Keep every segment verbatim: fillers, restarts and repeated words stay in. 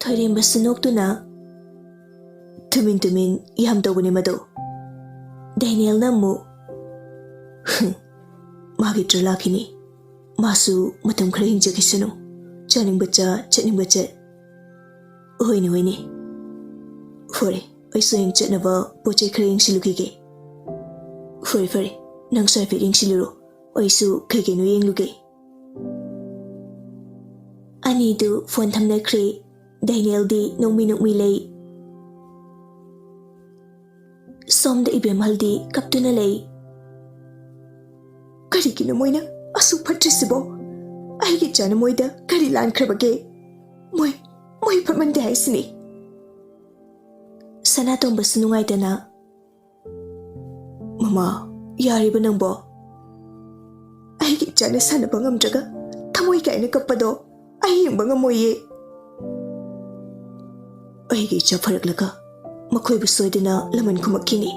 ꯊꯣꯏꯔꯦꯝꯕꯁꯨ ꯅꯣꯛꯇꯨꯅ, "ꯇꯨꯃꯤꯟ ꯇꯨꯃꯤꯟ ꯌꯥꯝ ꯇꯧꯕꯅꯦ ꯃꯗꯣ꯫" ꯗꯦꯅꯤꯌꯦꯜꯅ ꯑꯃꯨꯛ, "ꯍꯨꯝ, ꯃꯥꯒꯤ ꯇ꯭ꯔ ꯂꯥꯛꯈꯤꯅꯤ꯫ ꯃꯥꯁꯨ ꯃꯇꯝ ꯈꯔ ꯍꯤꯡꯖꯈꯤꯁꯅꯨ꯫ ꯆꯥꯅꯤꯡꯕ ꯆꯥ, ꯆꯠꯅꯤꯡꯕ ꯆꯠ꯫ ꯍꯣꯏꯅꯦ, ꯍꯣꯏꯅꯦ꯫ ꯐꯔꯦ, ꯑꯩꯁꯨ ꯍꯌꯦꯡ ꯆꯠꯅꯕ ꯄꯣꯠ ꯆꯩ ꯈꯔ ꯌꯦꯡꯁꯤꯜꯂꯨꯈꯤꯒꯦ꯫" "ꯐꯔꯦ, ꯐꯔꯦ, ꯅꯪꯁꯨ ꯍꯥꯏꯐꯦꯠ ꯌꯦꯡꯁꯤꯜꯂꯨꯔꯣ꯫ ꯑꯩꯁꯨ ꯀꯩ ꯀꯩꯅꯣ ꯌꯦꯡꯂꯨꯒꯦ꯫" ꯑꯅꯤꯗꯨ ꯐꯣꯟ ꯊꯝꯅꯈ꯭ꯔꯦ꯫ ꯗꯦꯅꯤꯌꯦꯜꯗꯤ ꯅꯣꯛꯃꯤ ꯅꯣꯛꯃꯤ ꯂꯩ꯫ ꯁꯣꯝꯗ ꯏꯕꯦꯝꯍꯜꯗꯤ ꯀꯞꯇꯨꯅ ꯂꯩ꯫ "ꯀꯔꯤꯒꯤꯅꯣ ꯃꯣꯏꯅ ꯑꯁꯨꯛ ꯐꯠꯇ꯭ꯔꯤꯁꯤꯕꯣ? ꯑꯩꯒꯤ ꯏꯆꯥꯅ ꯃꯣꯏꯗ ꯀꯔꯤ ꯂꯥꯟꯈ꯭ꯔꯕꯒꯦ? ꯃꯣꯏ, ꯃꯣꯏ ꯐꯠꯃꯟꯗꯦ ꯍꯥꯏꯁꯤꯅꯤ꯫" ꯁꯅꯥꯇꯣꯝꯕꯁꯨ ꯅꯨꯡꯉꯥꯏꯇꯅ, "ꯃꯃꯥ, ꯌꯥꯔꯤꯕ ꯅꯪꯕꯣ? ꯑꯩꯒꯤ ꯏꯆꯥꯅ ꯁꯥꯟꯅꯕ ꯉꯝꯗ꯭ꯔꯒ ꯊꯃꯣꯏ ꯀꯥꯏꯅ ꯀꯞꯄꯗꯣ ꯑꯩ ꯌꯦꯡꯕ ꯉꯝꯃꯣꯏꯌꯦ꯫" "ꯑꯩꯒꯤ ꯏꯆꯥ ꯐꯔꯛꯂꯒ ꯃꯈꯣꯏꯕꯨ ꯁꯣꯏꯗꯅ ꯂꯃꯟ ꯈꯨꯝꯃꯛꯈꯤꯅꯤ꯫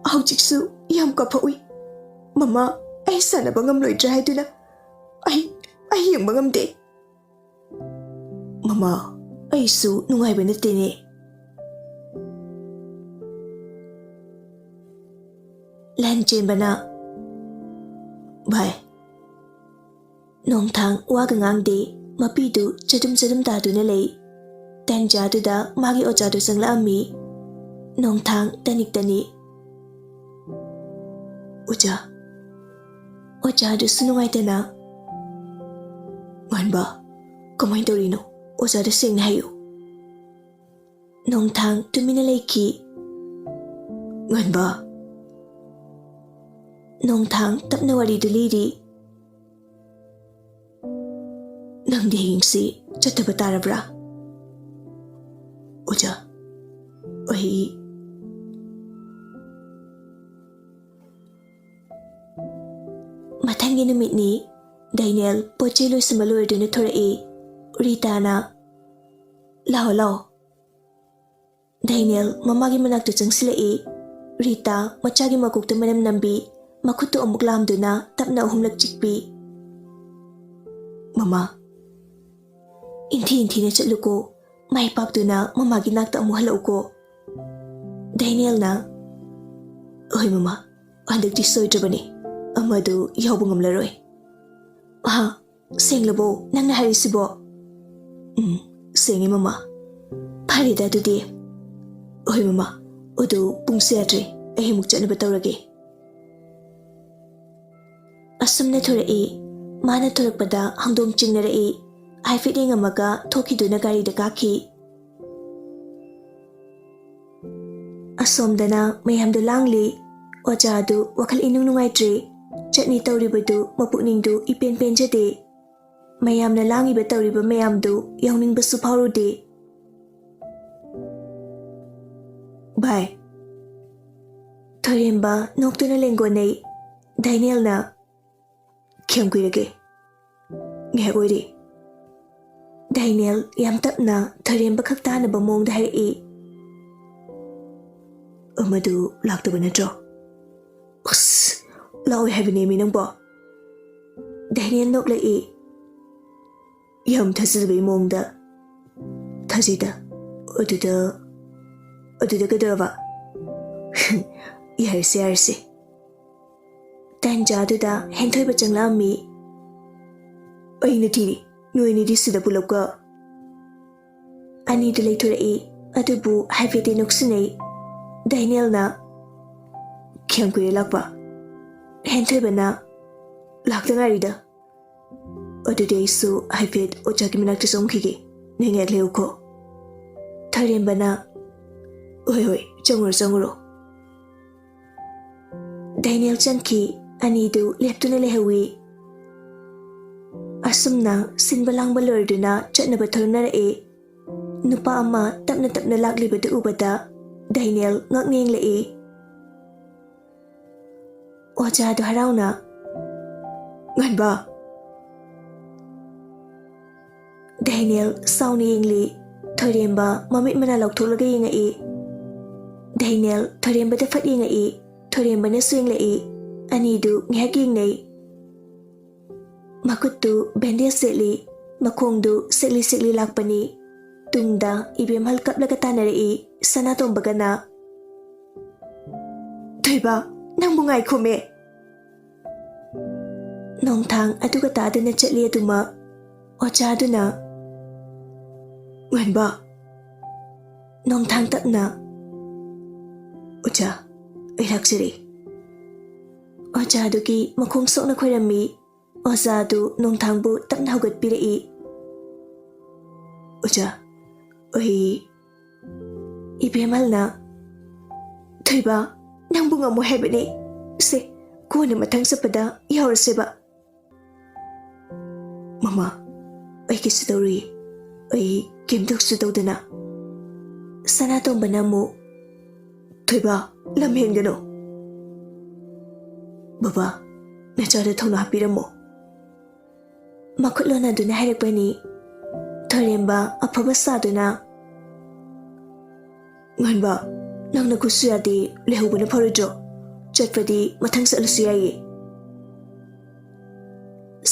ꯍꯧꯖꯤꯛꯁꯨ ꯌꯥꯝ ꯀꯥꯞꯐꯛꯎꯏ꯫ ꯃꯃꯥ, ꯑꯩ ꯁꯥꯟꯅꯕ ꯉꯝꯂꯣꯏꯗ꯭ꯔꯥ ꯍꯥꯏꯗꯨꯅ ꯑꯩ, ꯑꯩ ꯌꯦꯡꯕ ꯉꯝꯗꯦ꯫" "ꯃꯃꯥ, ꯑꯩꯁꯨ ꯅꯨꯡꯉꯥꯏꯕ ꯅꯠꯇꯦꯅꯦ꯫" ꯂꯟ ꯆꯦꯟꯕꯅ, "ꯚꯥꯏ꯫" ꯅꯣꯡꯊꯥꯡ ꯋꯥꯒ ꯉꯥꯡꯗꯦ, ꯃꯄꯤꯗꯨ ꯆꯗꯨꯝ ꯆꯗꯨꯝ ꯇꯥꯗꯨꯅ ꯂꯩ꯫ ꯇꯟꯖꯥꯗꯨꯗ ꯃꯥꯒꯤ ꯑꯣꯖꯥꯗꯨ ꯆꯪꯂꯛꯑꯝꯃꯤ꯫ ꯅꯣꯡꯊꯥꯡ ꯇꯅꯤꯛ ꯇꯅꯤꯛ, "ꯑꯣꯖꯥ꯫" ꯑꯣꯖꯥꯗꯨꯁꯨ ꯅꯨꯡꯉꯥꯏꯇꯅ, "ꯉꯥꯟꯕ, ꯀꯃꯥꯏꯅ ꯇꯧꯔꯤꯅꯣ? ꯑꯣꯖꯥꯗ ꯁꯦꯡꯅ ꯍꯥꯏꯌꯨ꯫" ꯅꯣꯡꯊꯥꯡ ꯇꯨꯃꯤꯟꯅ ꯂꯩꯈꯤ꯫ "ꯉꯥꯟꯕ꯫" ꯅꯣꯡꯊꯥꯡ ꯇꯞꯅ ꯋꯥꯔꯤꯗꯨ ꯂꯤꯔꯤ꯫ "ꯅꯪꯗꯤ ꯍꯌꯦꯡꯁꯤ ꯆꯠꯇꯕ ꯇꯥꯔꯕ꯭ꯔꯥ?" "ꯑꯣꯖꯥ, ꯑꯩ..." ꯃꯊꯪꯒꯤ ꯅꯨꯃꯤꯠꯅꯤ꯫ ꯗꯦꯅꯤꯌꯦꯜ ꯄꯣꯠ ꯆꯩ ꯂꯣꯏꯁꯤꯟꯕ ꯂꯣꯏꯔꯗꯨꯅ ꯊꯣꯔꯛꯏ꯫ ꯔꯤꯇꯥꯅ, "ꯂꯥꯛꯑꯣ, ꯂꯥꯛꯑꯣ꯫" ꯗꯦꯅꯤꯌꯦꯜ ꯃꯃꯥꯒꯤ ꯃꯅꯥꯛꯇ ꯆꯪꯁꯤꯜꯂꯛꯏ꯫ ꯔꯤꯇꯥ ꯃꯆꯥꯒꯤ ꯃꯀꯣꯛꯇ ꯃꯅꯝ ꯅꯝꯕꯤ, ꯃꯈꯨꯠꯇꯨ ꯑꯃꯨꯛ ꯂꯥꯝꯗꯨꯅ ꯇꯞꯅ ꯑꯍꯨꯝꯂꯛ ꯆꯤꯛꯄꯤ꯫ "ꯃꯃꯥ, ꯊꯤꯅ ꯊꯤꯅ ꯆꯠꯂꯨꯀꯣ꯫ ꯃꯥꯏ ꯄꯥꯛꯇꯨꯅ ꯃꯃꯥꯒꯤ ꯅꯥꯛꯇ ꯑꯃꯨꯛ ꯍꯜꯂꯛꯎꯀꯣ꯫ ꯗꯦꯅꯤꯌꯦꯜꯅ, "ꯍꯣꯏ ꯃꯃꯥ, ꯍꯟꯗꯛꯇꯤ ꯁꯣꯏꯗ꯭ꯔꯕꯅꯤ꯫ ꯑꯃꯗꯨ ꯌꯥꯎꯕ ꯉꯝꯂꯔꯣꯏ꯫" "ꯍꯥ? ꯁꯦꯡꯂꯕꯣ ꯅꯪꯅ ꯍꯥꯏꯔꯤꯁꯤꯕꯣ?" "ꯎꯝ, ꯁꯦꯡꯉꯦ ꯃꯃꯥ꯫" "ꯐꯔꯦꯗ ꯑꯗꯨꯗꯤ꯫" "ꯍꯣꯏ ꯃꯃꯥ, ꯑꯗꯨ ꯄꯨꯡꯁꯦ ꯌꯥꯗ꯭ꯔꯦ꯫ ꯑꯩ ꯑꯃꯨꯛ ꯆꯠꯅꯕ ꯇꯧꯔꯒꯦ꯫" ꯑꯁꯨꯝꯅ ꯊꯣꯔꯛꯏ꯫ ꯃꯥꯅ ꯊꯣꯔꯛꯄꯗ ꯍꯧꯗꯣꯡ ꯆꯤꯡꯅꯔꯛꯏ꯫ ꯍꯥꯏꯐꯦꯠ ꯌꯦꯡꯉꯝꯃꯒ ꯊꯣꯛꯈꯤꯗꯨꯅ ꯒꯥꯔꯤꯗ ꯀꯥꯈꯤ꯫ ꯑꯁꯣꯝꯗꯅ ꯃꯌꯥꯝꯗꯨ ꯂꯥꯡꯂꯤ꯫ ꯑꯣꯖꯥꯗꯨ ꯋꯥꯈꯜ ꯏꯅꯨꯡ ꯅꯨꯡꯉꯥꯏꯇ꯭ꯔꯤ꯫ ꯆꯠꯅꯤ ꯇꯧꯔꯤꯕꯗꯨ ꯃꯄꯨꯛꯅꯤꯡꯗꯨ ꯏꯄꯦꯟ ꯄꯦꯟꯖꯗꯦ꯫ ꯃꯌꯥꯝꯅ ꯂꯥꯡꯉꯤꯕ ꯇꯧꯔꯤꯕ ꯃꯌꯥꯝꯗꯨ ꯌꯥꯎꯅꯤꯡꯕꯁꯨ ꯐꯥꯎꯔꯨꯗꯦ꯫ "ꯚꯥꯏ꯫" ꯊꯣꯏꯔꯦꯝꯕ ꯅꯣꯛꯇꯨꯅ ꯂꯦꯡꯒꯣꯟꯅꯩ꯫ ꯗꯥꯏꯅꯦꯜꯅ, "ꯀꯌꯥꯝ ꯀꯨꯏꯔꯒꯦ?" "ꯉꯥꯏꯍꯥꯛ ꯑꯣꯏꯔꯦ꯫" ꯗꯥꯏꯅꯦꯜ ꯌꯥꯝ ꯇꯞꯅ ꯊꯣꯏꯔꯦꯝꯕ ꯈꯛ ꯇꯥꯅꯕ ꯃꯑꯣꯡꯗ ꯍꯥꯏꯔꯛꯏ꯫ "ꯑꯃꯗꯨ ꯂꯥꯛꯇꯕ ꯅꯠꯇ꯭ꯔꯣ?" "ꯑꯁ, ꯂꯥꯛꯑꯣꯏ ꯍꯥꯏꯕꯅꯦꯃꯤ ꯅꯪꯕꯣ꯫" ꯗꯥꯏꯅꯦꯜ ꯅꯣꯛꯂꯛꯏ꯫ ꯌꯥꯝ ꯊꯥꯖꯗꯕꯩ ꯃꯑꯣꯡꯗ꯫ "ꯊꯥꯖꯩꯗ꯫ ꯑꯗꯨꯗ, ꯑꯗꯨꯗ ꯀꯩꯗꯧꯔꯕ?" "ꯌꯥꯔꯁꯦ, ꯌꯥꯔꯁꯦ꯫" ꯇꯥꯟꯖꯥꯗꯨꯗ ꯍꯦꯟꯊꯣꯏꯕ ꯆꯪꯂꯛꯑꯝꯃꯤ꯫ "ꯑꯩꯅ ꯊꯤꯔꯤ, ꯅꯣꯏ ꯑꯅꯤꯗꯤ ꯁꯤꯗ ꯄꯨꯂꯞꯀ?" ꯑꯅꯤꯗꯨ ꯂꯩꯊꯣꯔꯛꯏ, ꯑꯗꯨꯕꯨ ꯍꯥꯏꯐꯦꯠꯇꯤ ꯅꯣꯛꯁꯤꯟꯅꯩ꯫ ꯗꯥꯏꯅꯦꯜꯅ, "ꯀꯌꯥꯝ ꯀꯨꯏꯔꯦ ꯂꯥꯛꯄ?" ꯍꯦꯟꯊꯣꯏꯕꯅ, "ꯂꯥꯛꯇ ꯉꯥꯏꯔꯤꯗ꯫" "ꯑꯗꯨꯗꯤ ꯑꯩꯁꯨ ꯍꯥꯏꯐꯦꯠ ꯑꯣꯖꯥꯒꯤ ꯃꯅꯥꯛꯇ ꯆꯪꯈꯤꯒꯦ, ꯅꯣꯏ ꯉꯥꯏꯍꯥꯛ ꯂꯩꯌꯨꯀꯣ꯫" ꯊꯣꯏꯔꯦꯝꯕꯅ, "ꯍꯣꯏ, ꯍꯣꯏ, ꯆꯪꯉꯨꯔꯣ, ꯆꯪꯉꯨꯔꯣ꯫" ꯗꯥꯏꯅꯦꯜ ꯆꯪꯈꯤ꯫ ꯑꯅꯤꯗꯨ ꯂꯦꯞꯇꯨꯅ ꯂꯩꯍꯧꯏ꯫ ꯑꯁꯨꯝꯅ ꯁꯤꯟꯕ ꯂꯥꯡꯕ ꯂꯣꯏꯔꯗꯨꯅ ꯆꯠꯅꯕ ꯊꯧꯅꯔꯛꯏ꯫ ꯅꯨꯄꯥ ꯑꯃ ꯇꯞꯅ ꯇꯞꯅ ꯂꯥꯛꯂꯤꯕꯗꯨ ꯎꯕꯗ ꯗꯥꯏꯅꯦꯜ ꯉꯛꯅ ꯌꯦꯡꯂꯛꯏ꯫ ꯑꯣꯖꯥꯗꯨ ꯍꯔꯥꯎꯅ, "ꯉꯟꯕ!" ꯗꯦꯅꯤꯌꯦꯜ ꯁꯥꯎꯅ ꯌꯦꯡꯂꯤ꯫ ꯊꯣꯏꯔꯦꯝꯕ ꯃꯃꯤꯠ ꯃꯅꯥ ꯂꯧꯊꯣꯛꯂꯒ ꯌꯦꯡꯉꯛꯏ꯫ ꯗꯦꯅꯤꯌꯦꯜ ꯊꯣꯏꯔꯦꯝꯕꯗ ꯐꯠ ꯌꯦꯡꯉꯛꯏ꯫ ꯊꯣꯏꯔꯦꯝꯕꯅꯁꯨ ꯌꯦꯡꯂꯛꯏ꯫ ꯑꯅꯤꯗꯨ ꯉꯥꯏꯍꯥꯛ ꯌꯦꯡꯅꯩ꯫ ꯃꯈꯨꯠꯇꯨ ꯕꯦꯟꯗꯦꯖ ꯁꯦꯠꯂꯤ꯫ ꯃꯈꯣꯡꯗꯨ ꯁꯦꯛꯂꯤ ꯁꯦꯛꯂꯤ ꯂꯥꯛꯄꯅꯤ꯫ ꯇꯨꯡꯗ ꯏꯕꯦꯝꯍꯜ ꯀꯞꯂꯒ ꯇꯥꯟꯅꯔꯛꯏ ꯁꯅꯥꯇꯣꯝꯕꯒꯅ꯫ "ꯊꯣꯏꯕ, ꯅꯪꯕꯨ ꯉꯥꯏꯈꯣꯃꯦ!" ꯅꯣꯡꯊꯥꯡ ꯑꯗꯨꯒ ꯇꯥꯗꯅ ꯆꯠꯂꯤ ꯑꯗꯨꯃꯛ꯫ ꯑꯣꯖꯥꯗꯨꯅ, "ꯉꯟꯕ!" ꯅꯣꯡꯊꯥꯡ ꯇꯞꯅ, "ꯑꯣꯖꯥ, ꯑꯩ ꯂꯥꯛꯆꯔꯦ꯫" ꯑꯣꯖꯥꯗꯨꯒꯤ ꯃꯈꯣꯡ ꯁꯣꯛꯅ ꯈꯣꯏꯔꯝꯃꯤ꯫ ꯑꯣꯖꯥꯗꯨ ꯅꯣꯡꯊꯥꯡꯕꯨ ꯇꯞꯅ ꯍꯧꯒꯠꯄꯤꯔꯛꯏ꯫ "ꯑꯣꯖꯥ, ꯑꯩ..." ꯏꯕꯦꯝꯍꯜꯅ, "ꯊꯣꯏꯕ, ꯅꯪꯕꯨ ꯉꯝꯃꯣꯏ ꯍꯥꯏꯕꯅꯤ꯫ ꯁꯦ, ꯀꯣꯟꯅ ꯃꯊꯪ ꯆꯠꯄꯗ ꯌꯥꯎꯔꯁꯦꯕ꯫" "ꯃꯃꯥ, ꯑꯩ ꯀꯩꯁꯨ ꯇꯧꯔꯨꯏ꯫ ꯑꯩ ꯀꯩꯝꯇꯁꯨ ꯇꯧꯗꯅ꯫" ꯁꯅꯥꯇꯣꯝꯕꯅ ꯑꯃꯨꯛ, "ꯊꯣꯏꯕ, ꯂꯝ ꯍꯦꯟꯒꯅꯨ꯫ ꯕꯕꯥ, ꯅꯆꯥꯗ ꯊꯧꯅꯥ ꯍꯥꯞꯄꯤꯔꯝꯃꯣ꯫" ꯃꯈꯨꯠ ꯂꯣꯟꯅꯗꯨꯅ ꯍꯥꯏꯔꯛꯄꯅꯤ꯫ ꯊꯣꯏꯔꯦꯝꯕ ꯑꯐꯕ ꯁꯥꯗꯨꯅ, "ꯉꯟꯕ, ꯅꯪꯅ ꯈꯨꯠꯁꯨ ꯌꯥꯗꯦ, ꯂꯩꯍꯧꯕꯅ ꯐꯔꯣꯏꯗ꯭ꯔꯣ? ꯆꯠꯄꯗꯤ ꯃꯊꯪ ꯆꯠꯂꯁꯨ ꯌꯥꯏꯌꯦ꯫"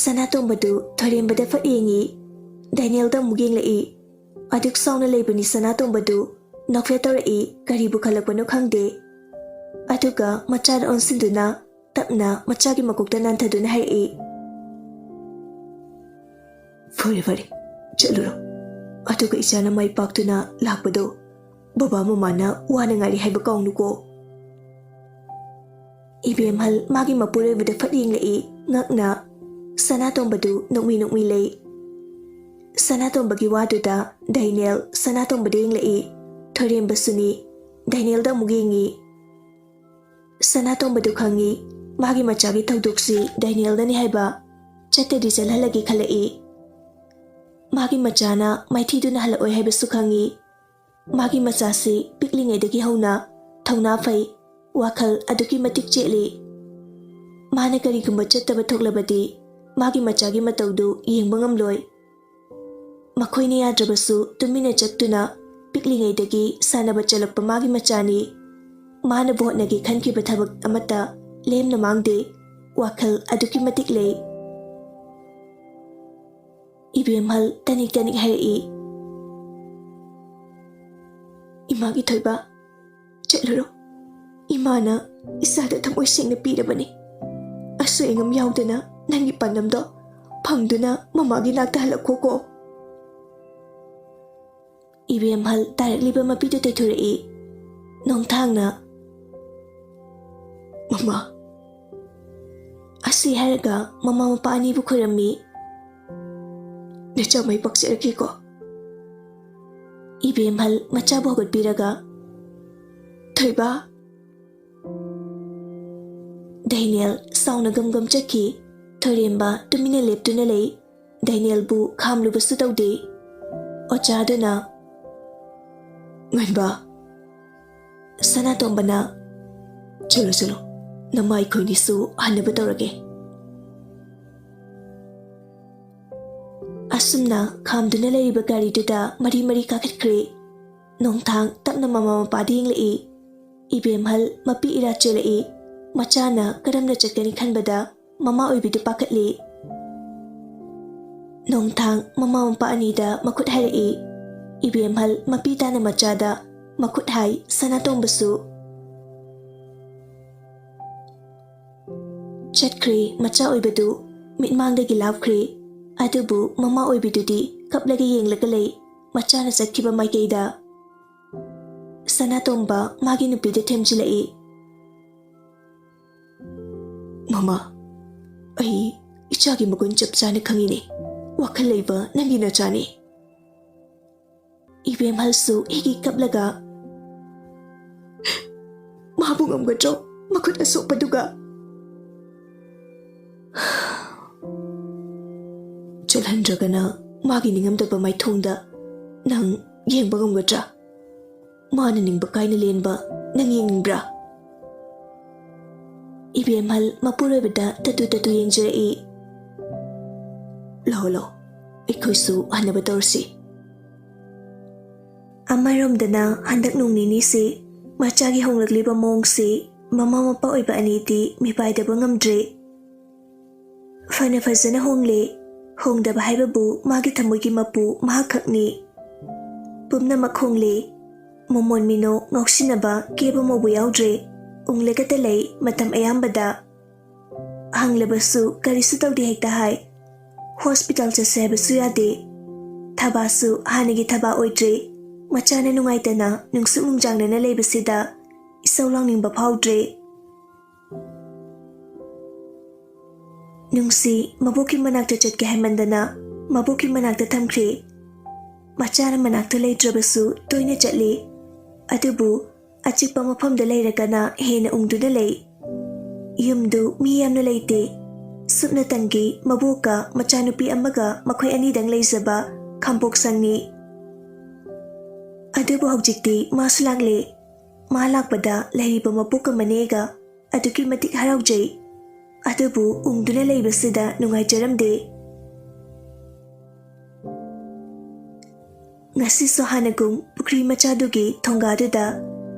ꯁꯅꯥꯇꯣꯝꯕꯗꯨ ꯊꯣꯏꯔꯦꯝꯕꯗ ꯐꯠ ꯌꯦꯡꯉꯤ꯫ ꯗꯥꯏꯅꯦꯜꯗ ꯑꯃꯨꯛ ꯌꯦꯡꯂꯛꯏ꯫ ꯑꯗꯨꯛ ꯁꯥꯎꯅ ꯂꯩꯕꯅꯤ ꯁꯅꯥꯇꯣꯝꯕꯗꯨ ꯅꯣꯛꯐꯦꯠ ꯇꯧꯔꯛꯏ, ꯀꯔꯤꯕꯨ ꯈꯜꯂꯛꯄꯅꯣ ꯈꯪꯗꯦ꯫ ꯑꯗꯨꯒ ꯃꯆꯥꯗ ꯑꯣꯟꯁꯤꯟꯗꯨꯅ ꯇꯞꯅ ꯃꯆꯥꯒꯤ ꯃꯀꯣꯛꯇ ꯅꯥꯟꯊꯗꯨꯅ ꯍꯥꯏꯔꯛꯏ, "ꯐꯔꯦ, ꯐꯔꯦ, ꯆꯠꯂꯨꯔꯣ꯫ ꯑꯗꯨꯒ ꯏꯆꯥꯅ ꯃꯥꯏ ꯄꯥꯛꯇꯨꯅ ꯂꯥꯛꯄꯗꯣ ꯕꯕꯥ ꯃꯃꯥꯅ ꯋꯥꯅ ꯉꯥꯏꯔꯤ ꯍꯥꯏꯕ ꯀꯥꯎꯅꯨꯀꯣ꯫" ꯏꯕꯦꯝꯍꯜ ꯃꯥꯒꯤ ꯃꯄꯨꯔꯣꯏꯕꯗ ꯐꯠ ꯌꯦꯡꯂꯛꯏ, ꯉꯛꯅ꯫ ꯁꯅꯥꯇꯣꯝꯕꯗꯨ ꯅꯣꯛꯃꯤ ꯅꯣꯛꯃꯤ ꯂꯩ꯫ ꯁꯅꯥꯇꯣꯝꯕꯒꯤ ꯋꯥꯗꯨꯗ ꯗꯥꯏꯅꯦꯜ ꯁꯅꯥꯇꯣꯝꯕꯗ ꯌꯦꯡꯂꯛꯏ꯫ ꯊꯣꯏꯔꯦꯝꯕꯁꯨꯅꯤ꯫ ꯗꯥꯏꯅꯦꯜꯗ ꯑꯃꯨꯛ ꯌꯦꯡꯉꯤ꯫ ꯁꯅꯥꯇꯣꯝꯕꯗꯨ ꯈꯪꯉꯤ, ꯃꯥꯒꯤ ꯃꯆꯥꯒꯤ ꯊꯧꯗꯣꯛꯁꯤ ꯗꯥꯏꯅꯦꯜꯅꯅꯤ ꯍꯥꯏꯕ꯫ ꯆꯠꯇꯗꯤ ꯆꯠꯍꯜꯂꯒꯦ ꯈꯜꯂꯛꯏ꯫ ꯃꯥꯒꯤ ꯃꯆꯥꯅ ꯃꯥꯏꯊꯤꯗꯨꯅ ꯍꯜꯂꯛꯑꯣꯏ ꯍꯥꯏꯕꯁꯨ ꯈꯪꯉꯤ꯫ ꯃꯥꯒꯤ ꯃꯆꯥꯁꯤ ꯄꯤꯛꯂꯤꯉꯩꯗꯒꯤ ꯍꯧꯅ ꯊꯧꯅꯥ ꯐꯩ, ꯋꯥꯈꯜ ꯑꯗꯨꯛꯀꯤ ꯃꯇꯤꯛ ꯆꯦꯠꯂꯤ꯫ ꯃꯥꯅ ꯀꯔꯤꯒꯨꯝꯕ ꯆꯠꯇꯕ ꯊꯣꯛꯂꯕꯗꯤ ꯃꯥꯒꯤ ꯃꯆꯥꯒꯤ ꯃꯇꯧꯗꯨ ꯌꯦꯡꯕ ꯉꯝꯂꯣꯏ꯫ ꯃꯈꯣꯏꯅ ꯌꯥꯗ꯭ꯔꯕꯁꯨ ꯇꯨꯃꯤꯟꯅ ꯆꯠꯇꯨꯅ ꯄꯤꯛꯂꯤꯉꯩꯗꯒꯤ ꯁꯥꯟꯅꯕ ꯆꯠꯂꯛꯄ ꯃꯥꯒꯤ ꯃꯆꯥꯅꯤ꯫ ꯃꯥꯅꯕꯨ ꯍꯣꯠꯅꯒꯦ ꯈꯟꯈꯤꯕ ꯊꯕꯛ ꯑꯃꯠꯇ ꯂꯦꯝꯅ ꯃꯥꯡꯗꯦ꯫ ꯋꯥꯈꯜ ꯑꯗꯨꯛꯀꯤ ꯃꯇꯤꯛ ꯂꯩ꯫ ꯏꯕꯦꯝꯍꯜ ꯇꯅꯤꯛ ꯇꯅꯤꯛ ꯍꯥꯏꯔꯛꯏ, "ꯏꯃꯥꯒꯤ ꯊꯣꯏꯕ, ꯆꯠꯂꯨꯔꯣ꯫ ꯏꯃꯥꯅ ꯏꯆꯥꯗ ꯊꯃꯣꯏ ꯁꯦꯡꯅ ꯄꯤꯔꯕꯅꯤ꯫ ꯑꯁꯣꯏ ꯑꯉꯥꯝ ꯌꯥꯎꯗꯅ ꯅꯪꯒꯤ ꯄꯥꯟꯗꯝꯗꯣ ꯐꯪꯗꯨꯅ ꯃꯃꯥꯒꯤ ꯅꯥꯛꯇ ꯍꯜꯂꯛꯈꯣꯀꯣ꯫" ꯏꯕꯦꯝꯍꯜ ꯇꯥꯔꯛꯂꯤꯕ ꯃꯄꯤꯗꯨ ꯇꯩꯊꯣꯔꯛꯏ꯫ ꯅꯣꯡꯊꯥꯡꯅ, "ꯃꯃꯥ꯫" ꯑꯁꯤ ꯍꯥꯏꯔꯒ ꯃꯃꯥ ꯃꯄꯥ ꯑꯅꯤꯕꯨ ꯈꯨꯔꯝꯃꯤ꯫ "ꯅꯆꯥ ꯃꯥꯏ ꯄꯥꯛꯆꯔꯒꯦꯀꯣ꯫" ꯏꯕꯦꯝꯍꯜ ꯃꯆꯥꯕꯨ ꯍꯧꯒꯠꯄꯤꯔꯒ, "ꯊꯣꯏꯕ꯫" ꯗꯦꯅꯤꯌꯦꯜ ꯁꯥꯎꯅ ꯒꯝ ꯒꯝ ꯆꯠꯈꯤ꯫ ꯊꯣꯏꯔꯦꯝꯕ ꯇꯨꯃꯤꯟꯅ ꯂꯦꯞꯇꯨꯅ ꯂꯩ꯫ ꯗꯦꯅꯤꯌꯦꯜꯕꯨ ꯈꯥꯝꯂꯨꯕꯁꯨ ꯇꯧꯗꯦ꯫ ꯑꯣꯖꯥꯗꯨꯅ, "ꯉꯟꯕ꯫" ꯁꯅꯥꯇꯣꯝꯕꯅ, "ꯆꯠꯂꯣ, ꯆꯠꯂꯣ, ꯅꯃꯥꯏ ꯈꯣꯏꯅꯤꯁꯨ ꯍꯟꯅꯕ ꯇꯧꯔꯒꯦ꯫" ꯑꯁꯨꯝꯅ ꯈꯥꯝꯗꯨꯅ ꯂꯩꯔꯤꯕ ꯒꯥꯔꯤꯗꯨꯗ ꯃꯔꯤ ꯃꯔꯤ ꯀꯥꯈꯠꯈ꯭ꯔꯦ꯫ ꯅꯣꯡꯊꯥꯡ ꯇꯞꯅ ꯃꯃꯥ ꯃꯄꯥꯗ ꯌꯦꯡꯂꯛꯏ꯫ ꯏꯕꯦꯝꯍꯜ ꯃꯄꯤ ꯏꯔꯥ ꯆꯦꯜꯂꯛꯏ꯫ ꯃꯆꯥꯅ ꯀꯔꯝꯅ ꯆꯠꯀꯅꯤ ꯈꯟꯕꯗ ꯃꯃꯥ ꯑꯣꯏꯕꯤꯗꯨ ꯄꯥꯈꯠꯂꯤ꯫ ꯅꯣꯡꯊꯥꯡ ꯃꯃꯥ ꯃꯄꯥ ꯑꯅꯤꯗ ꯃꯈꯨꯠ ꯍꯥꯏꯔꯛꯏ꯫ ꯏꯕꯦꯝꯍꯜ ꯃꯄꯤ ꯇꯥꯅ ꯃꯆꯥꯗ ꯃꯈꯨꯠ ꯍꯥꯏ꯫ ꯁꯅꯥꯇꯣꯝꯕꯁꯨ ꯆꯠꯈ꯭ꯔꯦ꯫ ꯃꯆꯥ ꯑꯣꯏꯕꯗꯨ ꯃꯤꯠꯃꯥꯡꯗꯒꯤ ꯂꯥꯞꯈ꯭ꯔꯦ꯫ ꯑꯗꯨꯕꯨ ꯃꯃꯥ ꯑꯣꯏꯕꯤꯗꯨꯗꯤ ꯀꯞꯂꯒ ꯌꯦꯡꯂꯒ ꯂꯩ꯫ ꯃꯆꯥꯅ ꯆꯠꯈꯤꯕ ꯃꯥꯏꯀꯩꯗ꯫ ꯁꯅꯥꯇꯣꯝꯕ ꯃꯥꯒꯤ ꯅꯨꯄꯤꯗ ꯊꯦꯝꯖꯤꯜꯂꯛꯏ꯫ "ꯃꯃꯥ, ꯑꯩ ꯏꯆꯥꯒꯤ ꯃꯒꯨꯟ ꯆꯞ ꯆꯥꯅ ꯈꯪꯉꯤꯅꯦ꯫ ꯋꯥꯈꯜ ꯂꯩꯕ ꯅꯪꯒꯤ ꯅꯆꯥꯅꯤ꯫" ꯏꯕꯦꯝꯍꯜꯁꯨ ꯍꯤꯒꯤ ꯀꯞꯂꯒ, "ꯃꯥꯕꯨ ꯉꯝꯒꯗ꯭ꯔꯣ ꯃꯈꯨꯠ ꯑꯁꯣꯛꯄꯗꯨꯒ? ꯆꯠꯍꯟꯗ꯭ꯔꯒꯅ ꯃꯥꯒꯤ ꯅꯤꯡꯉꯝꯗꯕ ꯃꯥꯏꯊꯣꯡꯗ ꯅꯪ ꯌꯦꯡꯕ ꯉꯝꯒꯗ꯭ꯔꯥ? ꯃꯥꯅ ꯅꯤꯡꯕ ꯀꯥꯏꯅ ꯂꯦꯟꯕ ꯅꯪ ꯌꯦꯡꯅꯤꯡꯕ꯭ꯔꯥ?" ꯏꯕꯦꯝꯍꯜ ꯃꯄꯨꯔꯣꯏꯕꯗ ꯇꯠꯇꯨ ꯇꯠꯇꯨ ꯌꯦꯡꯖꯔꯛꯏ꯫ "ꯂꯥꯛꯑꯣ, ꯂꯥꯛꯑꯣ, ꯑꯩꯈꯣꯏꯁꯨ ꯍꯟꯅꯕ ꯇꯧꯔꯁꯤ꯫" ꯑꯃꯔꯣꯝꯗꯅ ꯍꯟꯗꯛ ꯅꯣꯡ ꯅꯤꯅꯤꯁꯤ ꯃꯆꯥꯒꯤ ꯍꯣꯡꯂꯛꯂꯤꯕ ꯃꯑꯣꯡꯁꯤ ꯃꯃꯥ ꯃꯄꯥ ꯑꯣꯏꯕ ꯑꯅꯤꯗꯤ ꯃꯤꯄꯥꯏꯗꯕ ꯉꯝꯗ꯭ꯔꯦ꯫ ꯐꯅ ꯐꯖꯅ ꯍꯣꯡꯂꯦ, ꯍꯣꯡꯗꯕ ꯍꯥꯏꯕꯕꯨ ꯃꯥꯒꯤ ꯊꯃꯣꯏꯒꯤ ꯃꯄꯨ ꯃꯍꯥꯛꯈꯛꯅꯤ꯫ ꯄꯨꯝꯅꯃꯛ ꯍꯣꯡꯂꯦ꯫ ꯃꯣꯃꯣꯟ ꯃꯤꯅꯣ ꯉꯥꯎꯁꯤꯟꯅꯕ ꯀꯦꯕ ꯃꯧꯕ ꯌꯥꯎꯗ꯭ꯔꯦ꯫ ꯎꯪꯂꯒꯇ ꯂꯩ ꯃꯇꯝ ꯑꯌꯥꯝꯕꯗ꯫ ꯍꯪꯂꯕꯁꯨ ꯀꯔꯤꯁꯨ ꯇꯧꯗꯦ ꯍꯦꯛꯇ ꯍꯥꯏ꯫ ꯍꯣꯁꯄꯤꯇꯥꯜ ꯆꯠꯁꯦ ꯍꯥꯏꯕꯁꯨ ꯌꯥꯗꯦ꯫ ꯊꯕꯥꯁꯨ ꯍꯥꯟꯅꯒꯤ ꯊꯕꯥ ꯑꯣꯏꯗ꯭ꯔꯦ꯫ ꯃꯆꯥꯅ ꯅꯨꯡꯉꯥꯏꯇꯅ ꯅꯨꯡꯁꯨꯛ ꯅꯨꯡꯖꯥꯡꯅꯅ ꯂꯩꯕꯁꯤꯗ ꯏꯁꯧ ꯂꯥꯡꯅꯤꯡꯕ ꯐꯥꯎꯗ꯭ꯔꯦ꯫ ꯅꯨꯡꯁꯤ ꯃꯕꯣꯛꯀꯤ ꯃꯅꯥꯛꯇ ꯆꯠꯀꯦ ꯍꯥꯏꯃꯟꯗꯅ ꯃꯕꯣꯛꯀꯤ ꯃꯅꯥꯛꯇ ꯊꯝꯈ꯭ꯔꯦ꯫ ꯃꯆꯥꯅ ꯃꯅꯥꯛꯇ ꯂꯩꯇ꯭ꯔꯕꯁꯨ ꯇꯣꯏꯅ ꯆꯠꯂꯤ꯫ ꯑꯗꯨꯕꯨ ꯑꯆꯤꯛꯄ ꯃꯐꯝꯗ ꯂꯩꯔꯒꯅ ꯍꯦꯟꯅ ꯎꯪꯗꯨꯅ ꯂꯩ꯫ ꯌꯨꯝꯗꯨ ꯃꯤ ꯌꯥꯝꯅ ꯂꯩꯇꯦ꯫ ꯁꯨꯞꯅꯇꯪꯒꯤ ꯃꯕꯣꯛꯀ ꯃꯆꯥꯅꯨꯄꯤ ꯑꯃꯒ ꯃꯈꯣꯏ ꯑꯅꯤꯗꯪ ꯂꯩꯖꯕ ꯈꯥꯝꯄꯣꯛ ꯁꯪꯅꯤ꯫ ꯑꯗꯨꯕꯨ ꯍꯧꯖꯤꯛꯇꯤ ꯃꯥꯁꯨ ꯂꯥꯛꯂꯦ꯫ ꯃꯥ ꯂꯥꯛꯄꯗ ꯂꯩꯔꯤꯕ ꯃꯕꯣꯛꯀ ꯃꯅꯦꯒ ꯑꯗꯨꯛꯀꯤ ꯃꯇꯤꯛ ꯍꯔꯥꯎꯖꯩ꯫ ꯑꯗꯨꯕꯨ ꯎꯪꯗꯨꯅ ꯂꯩꯕꯁꯤꯗ ꯅꯨꯡꯉꯥꯏꯖꯔꯝꯗꯦ꯫ ꯉꯁꯤꯁꯨ ꯍꯥꯟꯅꯒꯨꯝ ꯄꯨꯈ꯭ꯔꯤ ꯃꯆꯥꯗꯨꯒꯤ ꯊꯣꯡꯒꯥꯗꯨꯗ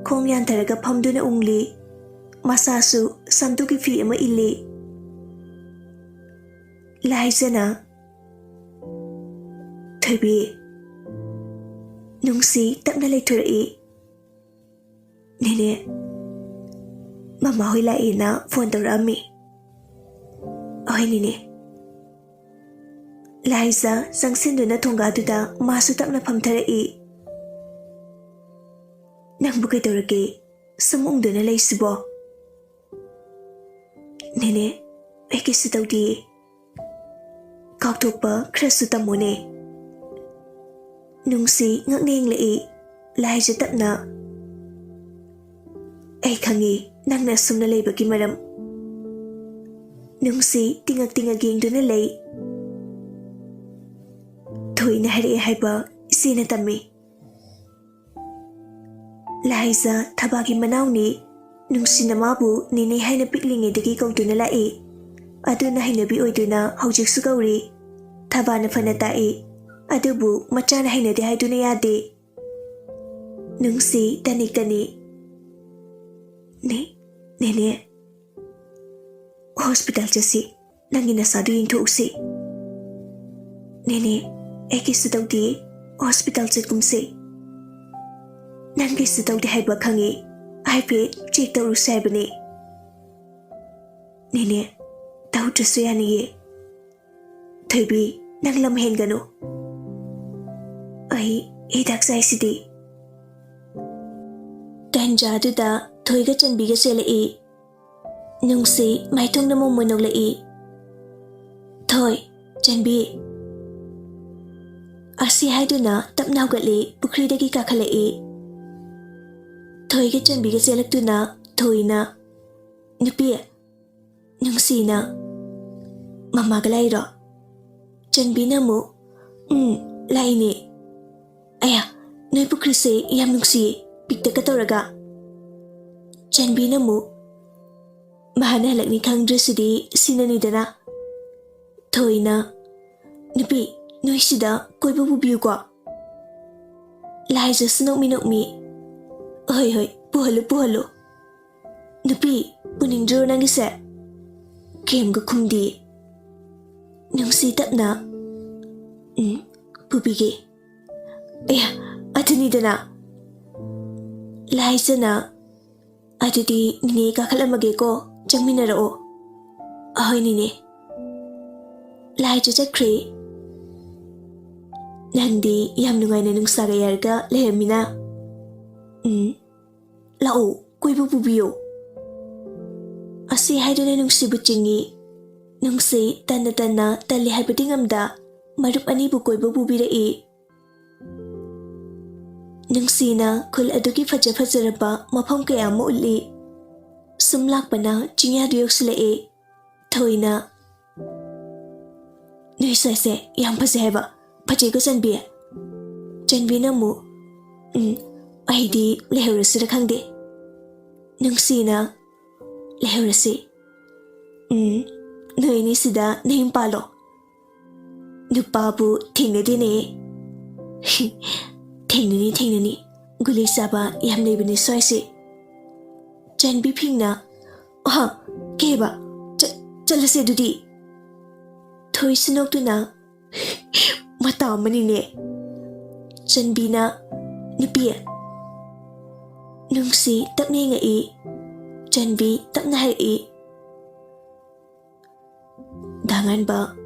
ꯈꯣꯡ ꯌꯥꯟꯊꯔꯒ ꯐꯝꯗꯨꯅ ꯎꯪꯂꯤ꯫ ꯃꯁꯥꯁꯨ ꯁꯝꯗꯨꯒꯤ ꯐꯤ ꯑꯃ ꯏꯜꯂꯤ꯫ ꯂꯥꯏꯖꯅ, "ꯊꯣꯏꯕꯤ꯫" ꯅꯨꯡꯁꯤ ꯇꯞꯅ ꯂꯩꯊꯣꯔꯛꯏ꯫ "ꯅꯦꯅꯦ, ꯃꯃꯥ ꯍꯣꯏ ꯂꯥꯛꯑꯦꯅ ꯐꯣꯟ ꯇꯧꯔꯛꯑꯝꯃꯤ꯫" "ꯑꯍꯣꯏ ꯅꯦꯅꯦ꯫" ꯂꯥꯏꯖ ꯆꯪꯁꯤꯟꯗꯨꯅ ꯊꯣꯡꯒꯥꯗꯨꯗ ꯃꯥꯁꯨ ꯇꯞꯅ ꯐꯝꯊꯔꯛꯏ꯫ "ꯅꯪꯕꯨ ꯀꯩꯗꯧꯔꯒꯦ? ꯁꯨꯝ ꯎꯪꯗꯨꯅ ꯂꯩꯁꯤꯕꯣ?" "ꯅꯦꯅꯦ, ꯑꯩ ꯀꯩꯁꯨ ꯇꯧꯗꯤꯌꯦ꯫ ꯀꯥꯎꯊꯣꯛꯄ ꯈꯔꯁꯨ ꯇꯝꯃꯨꯅꯦ꯫" ꯅꯨꯡꯁꯤ ꯉꯛꯅ ꯌꯦꯡꯂꯛꯏ꯫ ꯂꯥꯏꯖ ꯇꯞꯅ, "ꯑꯩ ꯈꯪꯉꯤ ꯅꯪꯅ ꯑꯁꯨꯝꯅ ꯂꯩꯕꯒꯤ ꯃꯔꯝ꯫" ꯅꯨꯡꯁꯤ ꯇꯤꯡꯉꯛ ꯇꯤꯡꯉꯛ ꯌꯦꯡꯗꯨꯅ ꯂꯩ꯫ "ꯊꯣꯏꯅ ꯍꯥꯏꯔꯛꯑꯦ ꯍꯥꯏꯕ ꯏꯆꯦꯅ ꯇꯝꯃꯤ꯫" ꯂꯥꯏꯖ ꯊꯕꯥꯒꯤ ꯃꯅꯥꯎꯅꯤ꯫ ꯅꯨꯡꯁꯤꯅ ꯃꯥꯕꯨ ꯅꯦꯅꯦ ꯍꯥꯏꯅ ꯄꯤꯛꯂꯤꯉꯩꯗꯒꯤ ꯀꯧꯗꯨꯅ ꯂꯥꯛꯏ꯫ ꯑꯗꯨꯅ ꯍꯩꯅꯕꯤ ꯑꯣꯏꯗꯨꯅ ꯍꯧꯖꯤꯛꯁꯨ ꯀꯧꯔꯤ꯫ ꯊꯕꯥꯅ ꯐꯅ ꯇꯥꯛꯏ꯫ ꯑꯗꯨꯕꯨ ꯃꯆꯥꯅ ꯍꯩꯅꯗꯦ ꯍꯥꯏꯗꯨꯅ ꯌꯥꯗꯦ꯫ ꯅꯨꯡꯁꯤ ꯇꯅꯤꯛ ꯇꯅꯤꯛ, "ꯅꯦ, ꯅꯦꯅꯦ, ꯍꯣꯁꯄꯤꯇꯥꯜ ꯆꯠꯁꯤ꯫ ꯅꯪꯒꯤ ꯅꯁꯥꯗꯨ ꯌꯦꯡꯊꯣꯛꯎꯁꯤ꯫" ꯅꯦꯅꯦ, ꯑꯩ ꯀꯩꯁꯨ ꯇꯧꯗꯤꯌꯦ꯫ ꯍꯣꯁꯄꯤꯇꯥꯜ ꯆꯠꯀꯨꯝꯁꯦ꯫ ꯅꯪ ꯀꯩꯁꯨ ꯇꯧꯗꯦ ꯍꯥꯏꯕ ꯈꯪꯉꯦ꯫ ꯍꯥꯏꯐꯦꯠ ꯆꯦꯛ ꯇꯧꯔꯨꯁꯦ ꯍꯥꯏꯕꯅꯦ꯫ ꯅꯦꯅꯦ, ꯇꯧꯗ꯭ꯔꯁꯨ ꯌꯥꯅꯤꯌꯦ꯫ ꯊꯣꯏꯕꯤ, ꯅꯪ ꯂꯝ ꯍꯦꯟꯒꯅꯨ꯫ ꯑꯩ ꯍꯤꯗꯥꯛ ꯆꯥꯏꯁꯤꯗꯤ꯫ ꯇꯥꯟꯖꯥꯗꯨꯗ ꯊꯣꯏꯒ ꯆꯟꯕꯤꯒ ꯆꯦꯜꯂꯛꯏ꯫ ꯅꯨꯡꯁꯤ ꯃꯥꯏꯊꯣꯡꯗ ꯃꯣꯃꯣꯟ ꯅꯣꯛꯂꯛꯏ꯫ "ꯊꯣꯏ, ꯆꯟꯕꯤ!" ꯑꯁꯤ ꯍꯥꯏꯗꯨꯅ ꯇꯞꯅ ꯍꯧꯒꯠꯂꯤ, ꯄꯨꯈ꯭ꯔꯤꯗꯒꯤ ꯀꯥꯈꯠꯂꯛꯏ꯫ ꯊꯣꯏꯒ ꯆꯟꯕꯤꯒ ꯆꯦꯜꯂꯛꯇꯨꯅ ꯊꯣꯏꯅ, "ꯅꯨꯄꯤ, ꯅꯨꯡꯁꯤꯅ ꯃꯃꯥꯒ ꯂꯥꯛꯏꯔꯣ?" ꯆꯟꯕꯤꯅ ꯑꯃꯨꯛ, "ꯎꯝ, ꯂꯥꯛꯏꯅꯦ꯫ ꯑꯌꯥ, ꯅꯣꯏ ꯄꯨꯈ꯭ꯔꯤꯁꯦ ꯌꯥꯝ ꯅꯨꯡꯁꯤꯌꯦ, ꯄꯤꯛꯇꯛꯀ ꯇꯧꯔꯒ꯫" ꯆꯟꯕꯤꯅ ꯑꯃꯨꯛ, "ꯃꯍꯥꯛꯅ ꯍꯜꯂꯛꯅꯤ ꯈꯪꯗ꯭ꯔꯤꯁꯤꯗꯤ ꯁꯤꯅꯅꯤꯗꯅ꯫" ꯊꯣꯏꯅ, "ꯅꯨꯄꯤ, ꯅꯣꯏ ꯁꯤꯗ ꯀꯣꯏꯕ ꯄꯨꯕꯤꯌꯨꯀꯣ꯫" ꯂꯥꯏꯖꯁꯨ ꯅꯣꯛꯃꯤ ꯅꯣꯛꯃꯤ, "ꯍꯣꯏ, ꯍꯣꯏ, ꯄꯨꯍꯜꯂꯨ, ꯄꯨꯍꯜꯂꯨ꯫ ꯅꯨꯄꯤ, ꯄꯨꯅꯤꯡꯗ꯭ꯔꯣ ꯅꯪꯒꯤꯁꯦ?" ꯀꯩꯝꯒ ꯈꯨꯝꯗꯦ꯫ ꯅꯨꯡꯁꯤ ꯇꯞꯅ, "ꯎꯝ, ꯄꯨꯕꯤꯒꯦ꯫" ꯑꯌꯥ, ꯑꯗꯨꯅꯤꯗꯅ꯫ ꯂꯥꯏꯖꯅ, "ꯑꯗꯨꯗꯤ ꯅꯤꯅꯦ ꯀꯥꯈꯠꯂꯝꯃꯒꯦꯀꯣ, ꯆꯪꯃꯤꯟꯅꯔꯛꯑꯣ꯫" "ꯑꯍꯣꯏ ꯅꯤꯅꯦ꯫" ꯂꯥꯏꯖ ꯆꯠꯈ꯭ꯔꯦ꯫ ꯅꯪꯗꯤ ꯌꯥꯝ ꯅꯨꯡꯉꯥꯏꯅ ꯅꯨꯡꯁꯥꯒ ꯌꯥꯏꯔꯒ ꯂꯩꯔꯝꯃꯤꯅ꯫ ꯎꯝ, ꯂꯥꯛꯑꯣ, ꯀꯣꯏꯕ ꯄꯨꯕꯤꯌꯣ꯫ ꯑꯁꯤ ꯍꯥꯏꯗꯨꯅ ꯅꯨꯡꯁꯤꯕꯨ ꯆꯤꯡꯏ꯫ ꯅꯨꯡꯁꯤ ꯇꯟꯅ ꯇꯟꯅ ꯇꯜꯂꯤ ꯍꯥꯏꯕꯗꯤ ꯉꯝꯗ ꯃꯔꯨꯞ ꯑꯅꯤꯕꯨ ꯀꯣꯏꯕ ꯄꯨꯕꯤꯔꯛꯏ꯫ ꯅꯨꯡꯁꯤꯅ ꯈꯨꯜ ꯑꯗꯨꯒꯤ ꯐꯖ ꯐꯖꯔꯕ ꯃꯐꯝ ꯀꯌꯥ ꯑꯃ ꯎꯠꯂꯤ꯫ ꯁꯨꯝ ꯂꯥꯛꯄꯅ ꯆꯤꯡꯌꯥꯗꯨ ꯌꯧꯁꯤꯜꯂꯛꯏ꯫ ꯊꯣꯏꯅ, "ꯅꯣꯏ ꯁ꯭ꯋꯥꯏꯁꯦ ꯌꯥꯝ ꯐꯖꯩ ꯍꯥꯏꯕ, ꯐꯖꯩꯀꯣ ꯆꯟꯕꯤ?" ꯆꯟꯕꯤꯅ ꯑꯃꯨꯛ, "ꯎꯝ, ꯑꯩꯗꯤ ꯂꯩꯍꯧꯔꯁꯤꯔ ꯈꯪꯗꯦ꯫" ꯅꯨꯡꯁꯤꯅ, "ꯂꯩꯍꯧꯔꯁꯤ꯫ ꯎꯝ, ꯅꯣꯏ ꯑꯅꯤꯁꯤꯗ ꯅꯌꯨꯝ ꯄꯥꯜꯂꯣ꯫ ꯅꯨꯄꯥꯕꯨ ꯊꯦꯡꯅꯗꯦꯅꯦ꯫" "ꯊꯦꯡꯅꯅꯤ, ꯊꯦꯡꯅꯅꯤ꯫ ꯒꯨꯂꯤ ꯆꯥꯕ ꯌꯥꯝ ꯂꯩꯕꯅꯦ ꯁ꯭ꯋꯥꯏꯁꯦ꯫" ꯆꯟꯕꯤ ꯐꯤꯡꯅ, "ꯑꯍ, ꯀꯩꯕ? ꯆ-, ꯆꯠꯂꯁꯦ ꯑꯗꯨꯗꯤ꯫" ꯊꯣꯏꯁꯨ ꯅꯣꯛꯇꯨꯅ, ꯃꯇꯥ ꯑꯃꯅꯤꯅꯦ꯫ ꯆꯟꯕꯤꯅ, "ꯅꯨꯄꯤ"꯫ ꯅꯨꯡꯁꯤ ꯇꯞꯅ ꯌꯦꯡꯉꯛꯏ꯫ ꯆꯟꯕꯤ ꯇꯞꯅ ꯍꯥꯏꯔꯛꯏ꯫ ꯗꯥꯉꯥꯟꯕ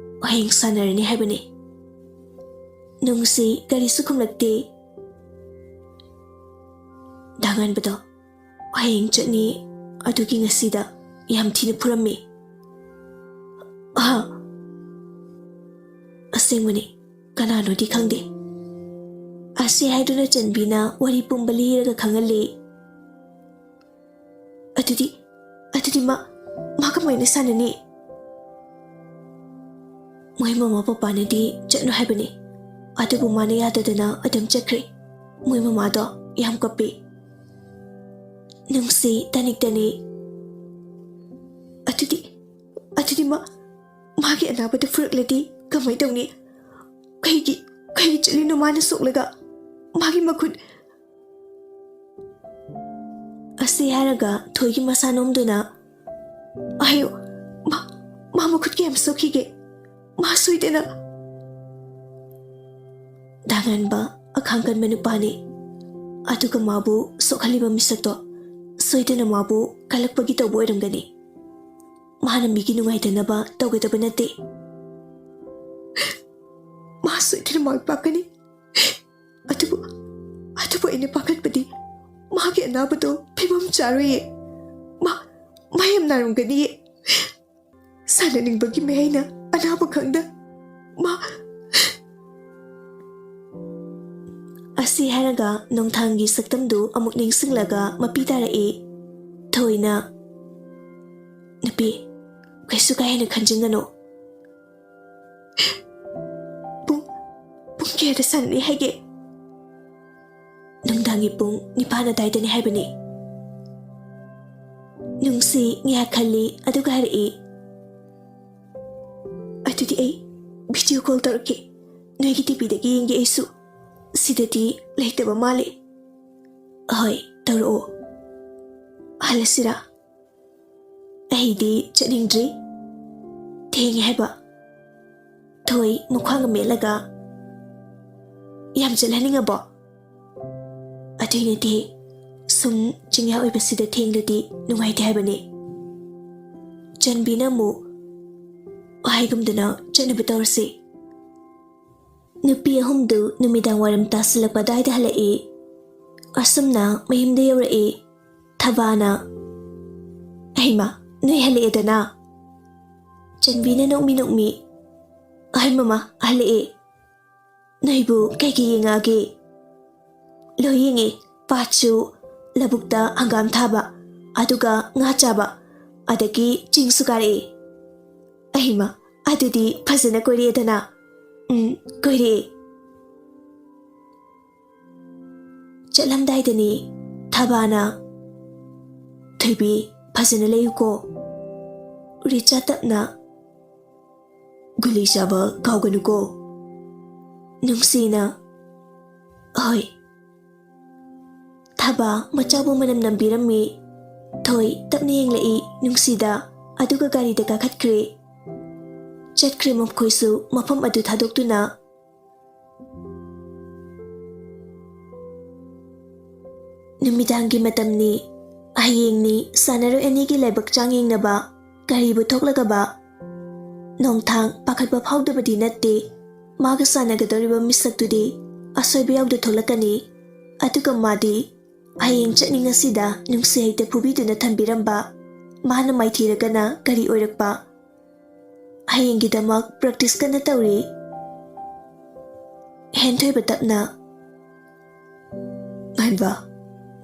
ꯍꯌꯦꯡ ꯁꯥꯟꯅꯔꯅꯤ ꯍꯥꯏꯕꯅꯤ꯫ ꯅꯨꯡꯁꯤ ꯀꯔꯤꯁꯨ ꯈꯨꯝꯂꯛꯇꯦ꯫ ꯗꯥꯉꯥꯟꯕꯗꯣ ꯍꯌꯦꯡ ꯆꯠꯅꯤ, ꯑꯗꯨꯒꯤ ꯉꯁꯤꯗ ꯌꯥꯝ ꯊꯤꯅ ꯐꯨꯔꯝꯃꯤ꯫ ꯑꯍ, ꯑꯁꯦꯡꯕꯅꯤ, ꯀꯅꯥꯅꯣꯗꯤ ꯈꯪꯗꯦ꯫ ꯑꯁꯤ ꯍꯥꯏꯗꯨꯅ ꯆꯟꯕꯤꯅ ꯋꯥꯔꯤ ꯄꯨꯝꯕ ꯂꯤꯔꯒ ꯈꯪꯍꯜꯂꯤ꯫ ꯑꯗꯨꯗꯤ, ꯑꯗꯨꯗꯤ ꯃꯥ, ꯃꯥ ꯀꯃꯥꯏꯅ ꯁꯥꯟꯅꯅꯤ? ꯃꯣꯏ ꯃꯃꯥ ꯄꯄꯥꯅꯗꯤ ꯆꯠꯅꯨ ꯍꯥꯏꯕꯅꯤ, ꯑꯗꯨꯕꯨ ꯃꯥꯅ ꯌꯥꯗꯗꯅ ꯑꯗꯨꯝ ꯆꯠꯈ꯭ꯔꯦ꯫ ꯃꯣꯏ ꯃꯃꯥꯗꯣ ꯌꯥꯝ ꯀꯞꯄꯤ꯫ ꯅꯨꯡꯁꯤ ꯇꯅꯤꯛ ꯇꯅꯤꯛ꯫ ꯑꯗꯨꯗꯤ, ꯑꯗꯨꯗꯤ ꯃꯥ, ꯃꯥꯒꯤ ꯑꯅꯥꯕꯗ ꯐꯨꯔꯛꯂꯗꯤ ꯀꯃꯥꯏ ꯇꯧꯅꯤ? ꯀꯩꯒꯤ, ꯀꯩꯒꯤ ꯆꯠꯂꯤꯅꯣ ꯃꯥꯅ ꯁꯣꯛꯂꯒ? ꯃꯥꯒꯤ ꯃꯈꯨꯠ꯫ ꯑꯁꯤ ꯍꯥꯏꯔꯒ ꯊꯣꯏꯒꯤ ꯃꯁꯥ ꯅꯣꯝꯗꯨꯅ, "ꯑꯌꯣ, ꯃꯥ, ꯃꯥ ꯃꯈꯨꯠ ꯀꯌꯥꯝ ꯁꯣꯛꯈꯤꯒꯦ? ꯃꯥ ꯁꯣꯏꯗꯅ" ꯗꯥꯉꯥꯟꯕ ꯑꯈꯥꯡ ꯀꯟꯕ ꯅꯨꯄꯥꯅꯤ꯫ ꯑꯗꯨꯒ ꯃꯥꯕꯨ ꯁꯣꯛꯍꯜꯂꯤꯕ ꯃꯤꯁꯛꯇꯣ ꯁꯣꯏꯗꯅ ꯃꯥꯕꯨ ꯀꯜꯂꯛꯄꯒꯤ ꯇꯧꯕ ꯑꯣꯏꯔꯝꯒꯅꯤ꯫ ꯃꯥꯅ ꯃꯤꯒꯤ ꯅꯨꯡꯉꯥꯏꯇꯅꯕ ꯇꯧꯒꯗꯕ ꯅꯠꯇꯦ꯫ ꯃꯥ ꯁꯣꯏꯗꯅ ꯃꯥꯏ ꯄꯥꯛꯀꯅꯤ꯫ ꯑꯗꯨꯕꯨ, ꯑꯗꯨꯕꯨ ꯑꯩꯅ ꯄꯥꯈꯠꯄꯗꯤ ꯃꯥꯒꯤ ꯑꯅꯥꯕꯗꯣ ꯐꯤꯕꯝ ꯆꯥꯔꯣꯏꯌꯦ꯫ ꯃꯥ, ꯃꯥ ꯌꯥꯝ ꯅꯥꯔꯝꯒꯅꯤꯌꯦ꯫ ꯁꯥꯟꯅꯅꯤꯡꯕꯒꯤ ꯃꯌꯥꯏꯅ ꯑꯅꯥꯕ ꯈꯪꯗ ꯃꯥ꯫ ꯑꯁꯤ ꯍꯥꯏꯔꯒ ꯅꯣꯡꯊꯥꯡꯒꯤ ꯁꯛꯇꯝꯗꯨ ꯑꯃꯨꯛ ꯅꯤꯡꯁꯤꯡꯂꯒ ꯃꯄꯤ ꯇꯥꯔꯛꯏ꯫ ꯊꯣꯏꯅ, "ꯅꯨꯄꯤ, ꯀꯩꯁꯨ ꯀꯥ ꯍꯦꯟꯅ ꯈꯟꯖꯤꯟꯒꯅꯨ꯫ ꯄꯨꯡ, ꯄꯨꯡ ꯀꯌꯥꯗ ꯁꯥꯟꯅꯅꯤ ꯍꯥꯏꯒꯦ?" "ꯅꯨꯡꯗꯥꯡꯒꯤ ꯄꯨꯡ ꯅꯤꯄꯥꯟ ꯑꯗꯥꯏꯗꯅꯤ ꯍꯥꯏꯕꯅꯤ꯫" ꯅꯨꯡꯁꯤ ꯉꯥꯏꯍꯥꯛ ꯈꯜꯂꯤ, ꯑꯗꯨꯒ ꯍꯥꯏꯔꯛꯏ, "ꯑꯗꯨꯗꯤ ꯑꯩ video call ꯇꯧꯔꯛꯀꯦ꯫ ꯅꯣꯏꯒꯤ ꯇꯤꯚꯤꯗꯒꯤ ꯌꯦꯡꯒꯦ ꯑꯩꯁꯨ꯫ ꯁꯤꯗꯗꯤ ꯂꯩꯇꯕ ꯃꯥꯜꯂꯦ꯫ ꯍꯣꯏ, ꯇꯧꯔꯛꯑꯣ꯫ ꯍꯜꯂꯁꯤꯔꯥ? ꯑꯩꯗꯤ ꯆꯠꯅꯤꯡꯗ꯭ꯔꯤ꯫ ꯊꯦꯡꯉꯦ ꯍꯥꯏꯕ꯫" ꯊꯣꯏ ꯃꯈ꯭ꯋꯥꯡꯒ ꯃꯦꯠꯂꯒ, ꯌꯥꯝ ꯆꯠꯍꯟꯅꯤꯡꯉꯕꯣ? ꯑꯗꯨꯏ ꯅꯠꯇꯦ, ꯁꯨꯝ ꯆꯤꯡꯌꯥ ꯑꯣꯏꯕꯁꯤꯗ ꯊꯦꯡꯂꯗꯤ ꯅꯨꯡꯉꯥꯏꯇꯦ ꯍꯥꯏꯕꯅꯤ꯫ ꯆꯟꯕꯤꯅ ꯑꯃꯨꯛ, ꯍꯥꯏꯒꯨꯝꯗꯅ ꯆꯠꯅꯕ ꯇꯧꯔꯁꯤ꯫ ꯅꯨꯄꯤ ꯑꯍꯨꯝꯗꯨ ꯅꯨꯃꯤꯗꯥꯡ ꯋꯥꯏꯔꯝ ꯇꯥꯁꯤꯜꯂꯛꯄ ꯑꯗꯨꯋꯥꯏꯗ ꯍꯜꯂꯛꯏ꯫ ꯑꯁꯨꯝꯅ ꯃꯌꯨꯝꯗ ꯌꯧꯔꯛꯏ꯫ ꯊꯕꯥꯅ, "ꯑꯩꯃ, ꯅꯣꯏ ꯍꯜꯂꯛꯑꯦꯗꯅ?" ꯆꯟꯕꯤꯅ ꯅꯣꯛꯃꯤ ꯅꯣꯛꯃꯤ, "ꯑꯍꯩ ꯃꯃꯥ, ꯍꯜꯂꯛꯑꯦ꯫ ꯅꯣꯏꯕꯨ ꯀꯩꯀꯩ ꯌꯦꯡꯉꯛꯑꯒꯦ?" "ꯂꯣꯏ ꯌꯦꯡꯉꯦ꯫ ꯄꯥꯠꯁꯨ, ꯂꯧꯕꯨꯛꯇ ꯍꯪꯒꯥꯝ ꯊꯥꯕ, ꯑꯗꯨꯒ ꯉꯥ ꯆꯥꯕ, ꯑꯗꯒꯤ ꯆꯤꯡꯁꯨ ꯀꯥꯔꯛꯑꯦ꯫" "ꯑꯩꯃ, ꯑꯗꯨꯗꯤ ꯐꯖꯅ ꯀꯣꯏꯔꯛꯑꯦꯗꯅ?" "ꯎꯝ, ꯀꯣꯏꯔꯛꯑꯦ꯫" ꯆꯠꯂꯝꯗꯥꯏꯗꯅꯤ ꯊꯕꯥꯅ, "ꯊꯣꯏꯕꯤ, ꯐꯖꯅ ꯂꯩꯌꯨꯀꯣ꯫" ꯔꯤꯆꯥ ꯇꯞꯅ, "ꯒꯨꯂꯤ ꯆꯥꯕ ꯀꯥꯎꯒꯅꯨꯀꯣ꯫" ꯅꯨꯡꯁꯤꯅ, "ꯍꯣꯏ꯫" ꯊꯕꯥ ꯃꯆꯥꯕꯨ ꯃꯅꯝ ꯅꯝꯕꯤꯔꯝꯃꯤ꯫ ꯊꯣꯏ ꯇꯞꯅ ꯌꯦꯡꯂꯛꯏ ꯅꯨꯡꯁꯤꯗ, ꯑꯗꯨꯒ ꯒꯥꯔꯤꯗ ꯀꯥꯈꯠꯈ꯭ꯔꯦ꯫ ꯆꯠꯈ꯭ꯔꯦ ꯃꯈꯣꯏꯁꯨ ꯃꯐꯝ ꯑꯗꯨ ꯊꯥꯗꯣꯛꯇꯨꯅ꯫ ꯅꯨꯃꯤꯗꯥꯡꯒꯤ ꯃꯇꯝꯅꯤ꯫ ꯍꯌꯦꯡꯅꯤ ꯁꯥꯟꯅꯔꯣꯏ ꯑꯅꯤꯒꯤ ꯂꯥꯏꯕꯛ ꯆꯥꯡ ꯌꯦꯡꯅꯕ꯫ ꯀꯔꯤꯕꯨ ꯊꯣꯛꯂꯒꯕ? ꯅꯣꯡꯊꯥꯡ ꯄꯥꯈꯠꯄ ꯐꯥꯎꯗꯕꯗꯤ ꯅꯠꯇꯦ꯫ ꯃꯥꯒ ꯁꯥꯟꯅꯒꯗꯧꯔꯤꯕ ꯃꯤꯁꯛꯇꯨꯗꯤ ꯑꯁꯣꯏꯕ ꯌꯥꯎꯗ ꯊꯣꯛꯂꯛꯀꯅꯤ꯫ ꯑꯗꯨꯒ ꯃꯥꯗꯤ ꯍꯌꯦꯡ ꯆꯠꯅꯤꯡ ꯑꯁꯤꯗ ꯅꯨꯡꯁꯤ ꯍꯩꯇ ꯐꯨꯕꯤꯗꯨꯅ ꯊꯝꯕꯤꯔꯝꯕ ꯃꯥꯅ ꯃꯥꯏꯊꯤꯔꯒꯅ ꯀꯔꯤ ꯑꯣꯏꯔꯛꯄ? ꯍꯌꯦꯡꯒꯤꯗꯃꯛ practice ꯀꯟꯅ ꯇꯧꯔꯤ꯫ ꯍꯦꯟꯊꯣꯏꯕ ꯇꯞꯅ, "ꯉꯥꯟꯕ,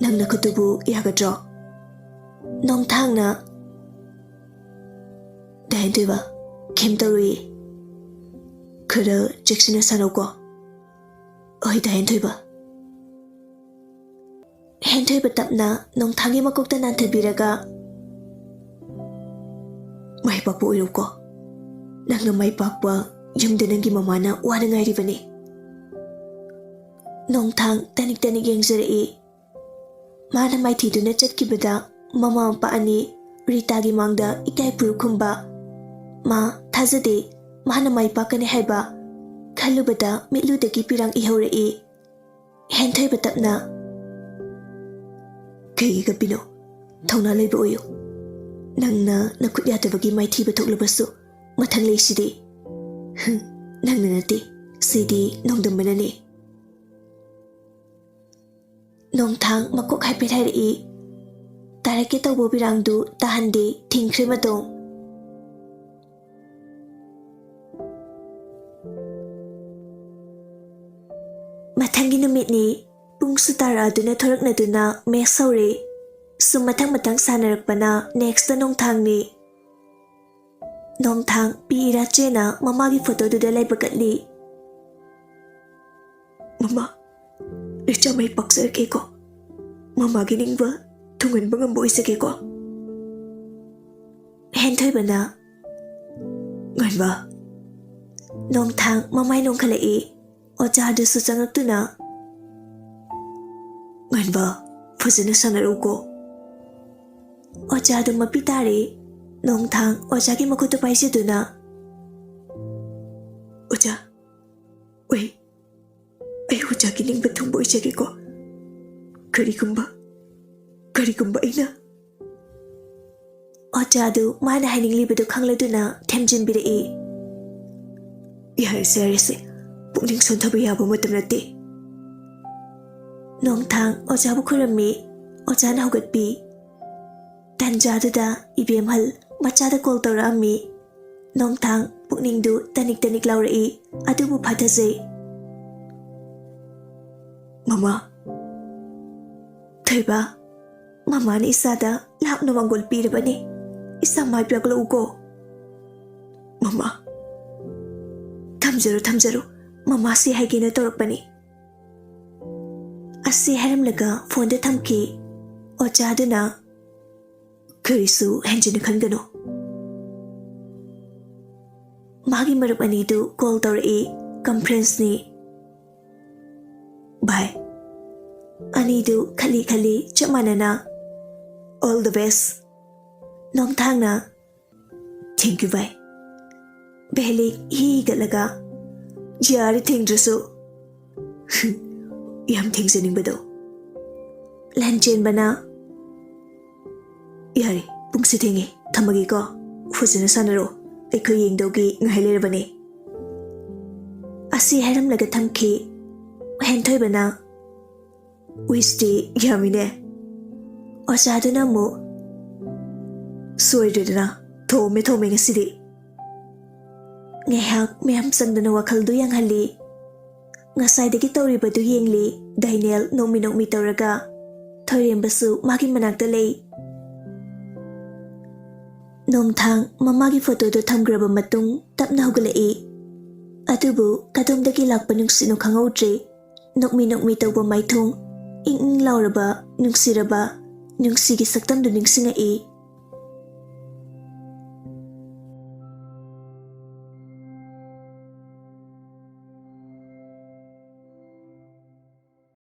ꯅꯪ ꯅꯈꯨꯠꯇꯨꯕꯨ ꯌꯥꯒꯗ꯭ꯔꯣ?" ꯅꯣꯡꯊꯥꯡꯅ, "ꯗꯥ ꯍꯦꯟꯊꯣꯏꯕ, ꯀꯩꯝ ꯇꯧꯔꯣꯏꯌꯦ꯫ ꯈꯔ ꯆꯦꯛꯁꯤꯟꯅ ꯁꯥꯟꯅꯧꯀꯣ꯫" "ꯍꯣꯏ, ꯗꯥ ꯍꯦꯟꯊꯣꯏꯕ꯫" ꯍꯦꯟꯊꯣꯏꯕ ꯇꯞꯅ ꯅꯣꯡꯊꯥꯡꯒꯤ ꯃꯀꯣꯛꯇ ꯅꯥꯟꯊꯕꯤꯔꯒ, "ꯃꯥꯏ ꯄꯥꯛꯄ ꯑꯣꯏꯔꯣꯀꯣ꯫ ꯅꯪꯅ ꯃꯥꯏ ꯄꯥꯛꯄ ꯌꯨꯝꯗ ꯅꯪꯒꯤ ꯃꯃꯥꯅ ꯋꯥꯅ ꯉꯥꯏꯔꯤꯕꯅꯤ꯫" ꯅꯣꯡꯊꯥꯡ ꯇꯅꯤꯛ ꯇꯅꯤꯛ ꯌꯦꯡꯖꯔꯛꯏ꯫ ꯃꯥꯅ ꯃꯥꯏꯊꯤꯗꯨꯅ ꯆꯠꯈꯤꯕꯗ ꯃꯃꯥ ꯃꯄꯥ ꯑꯅꯤ ꯔꯤꯇꯥꯒꯤ ꯃꯥꯡꯗ ꯏꯀꯥꯏ ꯄꯨꯔꯨꯈꯨꯝꯕ꯫ ꯃꯥ ꯊꯥꯖꯗꯦ, ꯃꯥꯅ ꯃꯥꯏ ꯄꯥꯛꯀꯅꯤ ꯍꯥꯏꯕ꯫ ꯈꯜꯂꯨꯕꯗ ꯃꯤꯠꯂꯨꯗꯒꯤ ꯄꯤꯔꯥꯡ ꯏꯍꯧꯔꯛꯏ꯫ ꯍꯦꯟꯊꯣꯏꯕ ꯇꯞꯅ, "ꯀꯩꯒꯤ ꯀꯞꯄꯤꯅꯣ? ꯊꯧꯅꯥ ꯂꯩꯕ ꯑꯣꯏꯌꯨ꯫ ꯅꯪꯅ ꯅꯈꯨꯠ ꯌꯥꯗꯕꯒꯤ ꯃꯥꯏꯊꯤꯕ ꯊꯣꯛꯂꯕꯁꯨ ꯃꯊꯪ ꯂꯩꯁꯤꯗꯤ꯫" "ꯍꯨꯝ, ꯅꯪꯅ ꯅꯠꯇꯦ, ꯁꯤꯗꯤ ꯅꯣꯡꯗꯝꯕꯅꯅꯦ꯫" ꯅꯣꯡꯊꯥꯡ ꯃꯀꯣꯛ ꯍꯥꯏꯐꯦꯠ ꯍꯥꯏꯔꯛꯏ꯫ ꯇꯥꯔꯛꯀꯦ ꯇꯧꯕ ꯄꯤꯔꯥꯡꯗꯨ ꯇꯥꯍꯟꯗꯦ, ꯊꯤꯡꯈ꯭ꯔꯦ ꯃꯇꯣꯝ꯫ ꯃꯊꯪꯒꯤ ꯅꯨꯃꯤꯠꯅꯤ꯫ ꯄꯨꯡꯁꯨ ꯇꯥꯔꯛꯑꯗꯨꯅ ꯊꯣꯔꯛꯅꯗꯨꯅ ꯃꯦꯁ ꯍꯧꯔꯦ꯫ ꯁꯨꯝ ꯃꯊꯪ ꯃꯊꯪ ꯁꯥꯟꯅꯔꯛꯄꯅ ꯅꯦꯛꯁꯇ ꯅꯣꯡꯊꯥꯡꯅꯤ꯫ ꯅꯣꯡꯊꯥꯡ ꯄꯤ ꯏꯔꯥ ꯆꯦꯅ ꯃꯃꯥꯒꯤ ꯐꯣꯇꯣꯗꯨꯗ ꯂꯥꯏꯕꯛ ꯀꯠꯂꯤ꯫ "ꯃꯃꯥ, ꯂꯩꯆꯥ ꯃꯩ ꯄꯥꯛꯆꯔꯛꯀꯦꯀꯣ꯫ ꯃꯃꯥꯒꯤ ꯅꯤꯡꯕ ꯊꯨꯡꯍꯟꯕ ꯉꯝꯕ ꯑꯣꯏꯖꯒꯦꯀꯣ꯫" ꯍꯦꯟꯊꯣꯏꯕꯅ, "ꯉꯟꯕ꯫" ꯅꯣꯡꯊꯥꯡ ꯃꯃꯥꯏ ꯅꯣꯡꯈꯠꯂꯛꯏ꯫ ꯑꯣꯖꯥꯗꯨꯁꯨ ꯆꯪꯉꯛꯇꯨꯅ, "ꯉꯟꯕ, ꯐꯖꯅ ꯁꯥꯟꯅꯔꯛꯎꯀꯣ꯫" ꯑꯣꯖꯥꯗꯨ ꯃꯄꯤ ꯇꯥꯔꯦ꯫ ꯅꯣꯡꯊꯥꯡ ꯑꯣꯖꯥꯒꯤ ꯃꯈꯨꯠꯇꯨ ꯄꯥꯏꯖꯗꯨꯅ, "ꯑꯣꯖꯥ, ꯑꯩ, ꯑꯩ ꯑꯣꯖꯥꯒꯤ ꯅꯤꯡꯕ ꯊꯨꯡꯕ ꯑꯣꯏꯖꯒꯦꯀꯣ꯫ ꯀꯔꯤꯒꯨꯝꯕ, ꯀꯔꯤꯒꯨꯝꯕ ꯑꯩꯅ..." ꯑꯣꯖꯥꯗꯨ ꯃꯥꯅ ꯍꯥꯏꯅꯤꯡꯂꯤꯕꯗꯨ ꯈꯪꯂꯗꯨꯅ ꯊꯦꯝꯖꯤꯟꯕꯤꯔꯛꯏ꯫ "ꯌꯥꯔꯦꯁꯦ, ꯌꯥꯔꯦꯁꯦ, ꯄꯨꯛꯅꯤꯡ ꯁꯣꯟꯊꯕ ꯌꯥꯕ ꯃꯇꯝ ꯅꯠꯇꯦ꯫" ꯅꯣꯡꯊꯥꯡ ꯑꯣꯖꯥꯕꯨ ꯈꯨꯔꯨꯝꯃꯤ꯫ ꯑꯣꯖꯥꯅ ꯍꯧꯒꯠꯄꯤ꯫ ꯇꯟꯖꯥꯗꯨꯗ ꯏꯕꯦꯝꯍꯜ ꯃꯆꯥꯗ ꯀꯣꯜ ꯇꯧꯔꯛꯑꯝꯃꯤ꯫ ꯅꯣꯡꯊꯥꯡ ꯄꯨꯛꯅꯤꯡꯗꯨ ꯇꯅꯤꯛ ꯇꯅꯤꯛ ꯂꯥꯎꯔꯛꯏ꯫ ꯑꯗꯨꯕꯨ ꯐꯥꯊꯖꯩ꯫ "ꯃꯃꯥ, ꯊꯣꯏꯕ, ꯃꯃꯥꯅ ꯏꯆꯥꯗ ꯂꯥꯞꯅ ꯃꯪꯒꯣꯜ ꯄꯤꯔꯕꯅꯤ꯫ ꯏꯆꯥ ꯃꯥꯏ ꯄꯥꯛꯂꯛꯎꯀꯣ꯫" "ꯃꯃꯥ, ꯊꯝꯖꯔꯣ, ꯊꯝꯖꯔꯣ꯫ ꯃꯃꯥꯁꯤ ꯍꯥꯏꯒꯦꯅ ꯇꯧꯔꯛꯄꯅꯤ꯫" ꯑꯁꯤ ꯍꯥꯏꯔꯝꯂꯒ ꯐꯣꯟꯗ ꯊꯝꯈꯤ꯫ ꯑꯣꯖꯥꯗꯨꯅ, "ꯀꯔꯤꯁꯨ ꯍꯦꯟꯖꯤꯟꯅ ꯈꯟꯒꯅꯨ꯫" ꯃꯥꯒꯤ ꯃꯔꯨꯞ ꯑꯅꯤꯗꯨ ꯀꯣꯜ ꯇꯧꯔꯛꯏ꯫ ꯀꯟꯐ꯭ꯔꯦꯟꯁꯅꯤ꯫ "ꯚꯥꯏ, ꯑꯅꯤꯗꯨ ꯈꯜꯂꯤ ꯈꯜꯂꯤ ꯆꯞ ꯃꯥꯟꯅꯅ, All the best꯫" ꯅꯣꯡꯊꯥꯡꯅ, "Thank you, ꯚꯥꯏ꯫" ꯚꯦꯂꯤ ꯍꯤ ꯍꯤꯒꯠꯂꯒ, ꯌꯥꯔꯦ, ꯊꯦꯡꯗ꯭ꯔꯁꯨ꯫ ꯌꯥꯝ ꯊꯦꯡꯖꯅꯤꯡꯕꯗꯣ꯫ ꯂꯥꯟꯖꯦꯟꯕꯅ, "ꯌꯥꯔꯦ, ꯄꯨꯡꯁꯦ ꯊꯦꯡꯉꯦ, ꯊꯝꯃꯒꯦꯀꯣ꯫ ꯐꯖꯅ ꯁꯥꯟꯅꯔꯣ, ꯑꯩꯈꯣꯏ ꯌꯦꯡꯗꯧꯒꯤ ꯉꯥꯏ ꯂꯩꯔꯕꯅꯦ"꯫ ꯑꯁꯤ ꯍꯥꯏꯔꯝꯂꯒ ꯊꯝꯈꯤ꯫ ꯍꯦꯟꯊꯣꯏꯕꯅ, "ꯋꯤꯁꯇꯤ ꯌꯥꯝꯃꯤꯅꯦ"꯫ ꯑꯣꯖꯥꯗꯨꯅ ꯑꯃꯨꯛ, "ꯁꯣꯏꯗ꯭ꯔꯦꯗꯅ, ꯊꯣꯝꯃꯦ ꯊꯣꯝꯃꯦ ꯉꯁꯤꯗꯤ"꯫ ꯉꯥꯏꯍꯥꯛ ꯃꯌꯥꯝ ꯆꯪꯗꯅ ꯋꯥꯈꯜꯗꯨ ꯌꯥꯡꯍꯜꯂꯤ꯫ ꯉꯁꯥꯏꯗꯒꯤ ꯇꯧꯔꯤꯕꯗꯨ ꯌꯦꯡꯂꯤ꯫ ꯗꯥꯏꯅꯦꯜ ꯅꯣꯛꯃꯤ ꯅꯣꯛꯃꯤ ꯇꯧꯔꯒ, ꯊꯣꯏꯔꯦꯝꯕꯁꯨ ꯃꯥꯒꯤ ꯃꯅꯥꯛꯇ ꯂꯩ꯫ ꯅꯣꯡꯊꯥꯡ ꯃꯃꯥꯒꯤ ꯐꯣꯇꯣꯗꯨ ꯊꯝꯈ꯭ꯔꯕ ꯃꯇꯨꯡ ꯇꯞꯅ ꯍꯧꯒꯠꯂꯛꯏ꯫ ꯑꯗꯨꯕꯨ ꯀꯗꯣꯝꯗꯒꯤ ꯂꯥꯛꯄ ꯅꯨꯡꯁꯤꯠꯅꯣ ꯈꯪꯍꯧꯗ꯭ꯔꯦ꯫ ꯅꯣꯛꯃꯤ ꯅꯣꯛꯃꯤ ꯇꯧꯕ ꯃꯥꯏꯊꯣꯡ, ꯏꯪ ꯏꯪ ꯂꯥꯎꯔꯕ, ꯅꯨꯡꯁꯤꯔꯕ, ꯅꯨꯡꯁꯤꯒꯤ ꯁꯛꯇꯝꯗꯨ ꯅꯤꯡꯁꯤꯡꯉꯛꯏ꯫